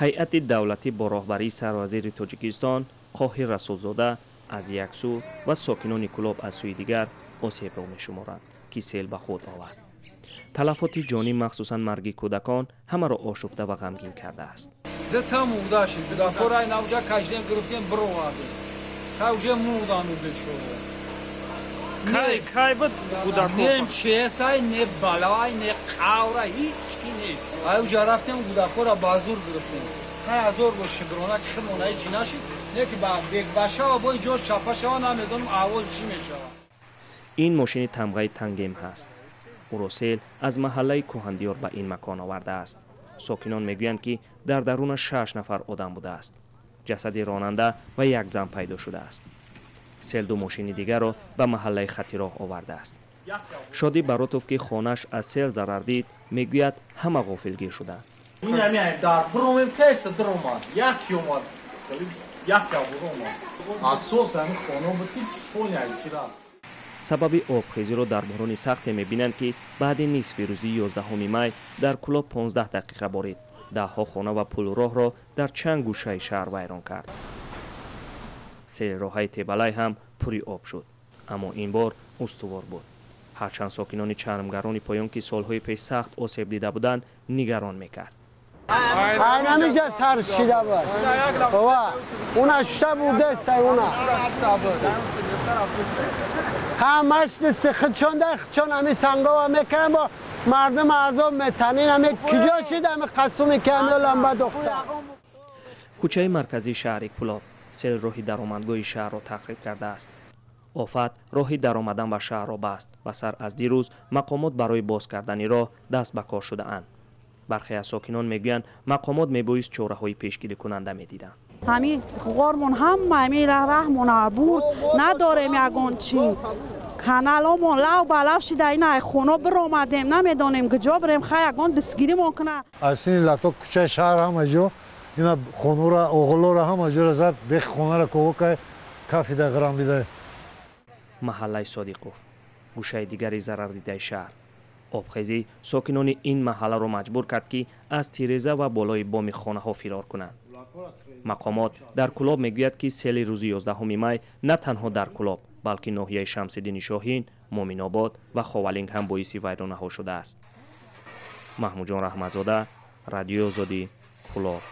Ҳайати давлатӣ бо роҳбарии сарвазири Тоҷикистон Қоҳир Расулзода аз як сӯ ва сокинони Кӯлоб аз сӯи дигар осебро мешуморанд, ки сел ба худ овард. Талафоти ҷонӣ, махсусан марги кӯдакон, ҳамаро ошуфта ва ғамгин кардааст. Дта мурда шид, кӯдакҳоро навҷа кашидем, гирифтем, бировардем. Хай, уже мурдану бечора. Кай, кай буд кӯдакҳо? Не чесай, не балай, не қавра, ҳеҷ ки нест. Ай, уҷа рафтем, кӯдакҳоро ба зур гирифтем. Хай, ҳазор бо шукрона, ки худмон ҳеҷ нашид, не ки ба бекбашава бо ҷош чапа шава, намедонам аҳвол чӣ мешавад. Ин мошини тамғаи Тангем ҳаст. Ӯро сел аз маҳаллаи Кӯҳандиёр ба ин макон овардааст. Сокинон мегӯянд, ки дар дарунаш шаш нафар одам будааст. Ҷасади ронанда ва як зан пайдо шудааст. Сел ду мошини дигарро ба маҳаллаи Хатироҳ овардааст. Шодӣ Баротов, ки хонааш аз сел зарар дид, мегӯяд, ҳама ғофилгир шуданд. Дар биромем, кайса диромад, яке омад, як омад, асос ҳамин хона буд, ки поняли чи рафт. Сабаби обхезиро дар борони сахте мебинанд, ки баъди нисфи рӯзи 11 май дар Кӯлоб 15 дақиқа борид, даҳҳо хона ва пулроҳро дар чанд гӯшаи шаҳр вайрон кард. Селроҳаи Тебалай ҳам пури об шуд, аммо ин бор устувор буд, ҳарчанд сокинони чармгарони поён, ки солҳои пеш сахт осеб дида буданд, нигарон мекард. Айнамиҷа сар шида буд, ова уна шута бурдестай, уна ҳамаш дасти худшон дар худшон ҳами сангова мекунам, бо мардум азоб метанин. Ҳами киҷо шид, ҳами қасуми ки ҳами ламба духта. Кӯчаи марказии шаҳри Кӯлоб. Сел роҳи даромадгоҳи шаҳрро тахриб кардааст. Офат роҳи даромадан ба шаҳрро баст ва сар аз дирӯз мақомот барои боз кардани роҳ даст ба кор шудаанд. Бархе аз сокинон мегӯянд, мақомот мебоист чораҳои пешгирикунанда медиданд. Ҳамин ғормон ҳама ҳамин раҳмона бурд, надорем ягон чӣ. Каналомон лав ба лав шида, ина хона биромадем, намедонем куҷо бирем. Хай, ягон дастгиримон куна. Аз сини лато кӯчаи шаҳр ҳама ҷо ина хонура, оғлора ҳама ҷора зад, бехи хонара кова кай кафида ғирам бида. Маҳаллаи Содиқов, гӯшаи дигари зарардидаи шаҳр. Обхезӣ сокинони ин маҳалларо маҷбур кард, ки аз тиреза ва болои боми хонаҳо фирор кунанд. Мақомот дар Кӯлоб мегӯяд, ки сели рӯзи 11 май на танҳо дар Кӯлоб, балки ноҳияи Шамсиддини Шоҳин, Муъминобод ва Ховалинг ҳам боиси вайронаҳо шудааст. Маҳмудҷон Раҳматзода, Радиои Озодӣ, Кӯлоб.